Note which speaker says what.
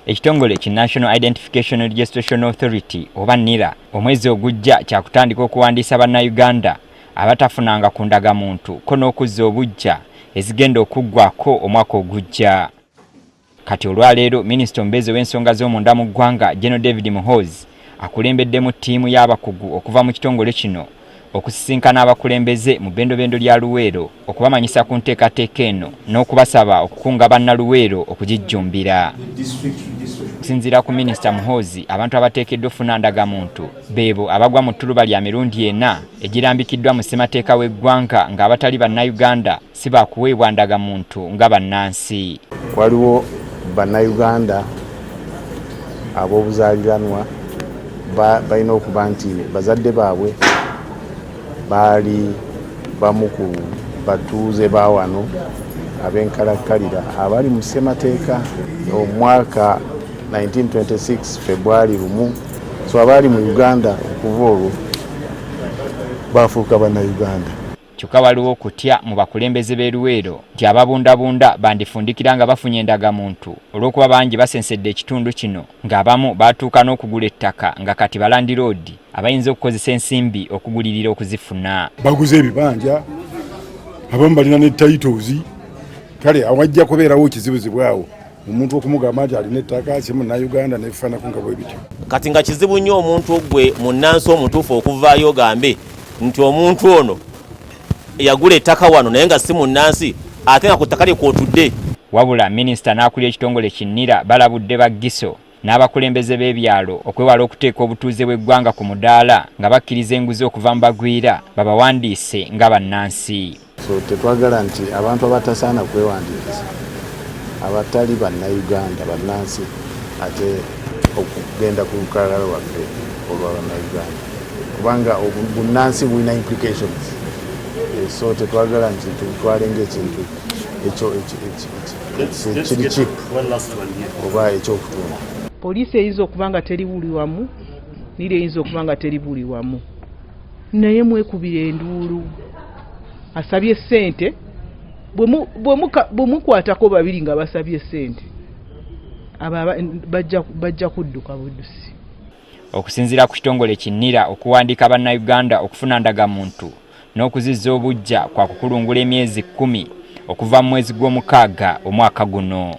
Speaker 1: Ekitongole ki National Identification Registration Authority oba NIRA omwezi ogujja kyakutandika okuwandiisa Bannayuganda abatafunanga ku ndagamuntu ko n'okuzza obuggya ezigenda okuggwako omwaka ogujja. Kati olwaleero minisita omubeezi ow'ensonga z'omunda mu ggwanga General David Muhoozi akulembeddemu ttiimu y'abakugu okuva mu kitongole kino okusisinkana abakulembeze mu bbendobendo lya Luweero okubamanyisa ku nteekateeka eno n'okubasaba okukunga bannaluweero okugijjumbira. Okusinziira ku minisita Muhoozi, abantu abateekeddwa okufuna ndagamuntu beebo abagwa mu ttuluba lya mirundi ena egirambikiddwa mu ssemateeka w'eggwanga ng'abatali bannayuganda si baakuweebwa ndagamuntu nga bannansi.
Speaker 2: Waliwo bannayuganda ab'obuzaaliranwa balina okuba nti bazadde baabwe baali bamu ku batuuze ba wano ab'enkalakkalira abali mu ssemateeka omwaka 1926 Febwali 1. So abaali mu Uganda okuva olwo bafuuka bannayuganda.
Speaker 1: Kyokka waliwo okutya mu bakulembeze b'e Luweero nti ababundabunda bandifundikira nga bafunye endagamuntu olw'okuba bangi basensedde ekitundu kino ng'abamu baatuuka n'okugula ettaka nga kati balandiroodi abayinza okukozesa ensimbi okugulirira okuzifuna.
Speaker 3: Baguze ebibanja, abamu balina ne titles, kale awajja kubeerawo ekizibuzibu awo omuntu okumugamba nti alina ettaka si munnayuganda nebifaanako nga bwe bityo.
Speaker 4: Kati nga kizibu nnyo omuntu gwe munnansi omutuufu okuvaayo ogambe nti omuntu ono yagula ettaka wano naye nga si munnansi ate nga ku ttaka lye kw'otudde.
Speaker 1: Wabula minisita n'akulira ekitongole ki NIRA balabudde ba GISO n'abakulembeze b'ebyalo okwewala okuteeka obutuuze bw'eggwanga ku mudaala nga bakkiriza enguzi okuva mu bagwira babawandiise nga bannansi.
Speaker 2: So tetwagala nti abantu abatasaana kwewandiikisa abatali bannayuganda bannansi ate okugenda ku lukalala lwaffe olwa bannayuganda kubanga obunnansi bulina implications eh, so tetwagala nti tutwale ngaekintu ekyo kiri cheap oba ekyokutunda.
Speaker 5: Poliisi eyinza okuba nga teri buli wamu, nira eyinza okuba nga teri buli wamu, naye mwekubira enduulu. Asabye ssente, bwe mukwatako babiri nga basabye ssente, abo bajja kudduka buddusi.
Speaker 1: Okusinziira ku kitongole ki NIRA, okuwandiika Bannayuganda okufuna ndagamuntu n'okuzizza obuggya kwa kukulungula emyezi 10 okuva mu mwezi gw'omukaaga omwaka guno.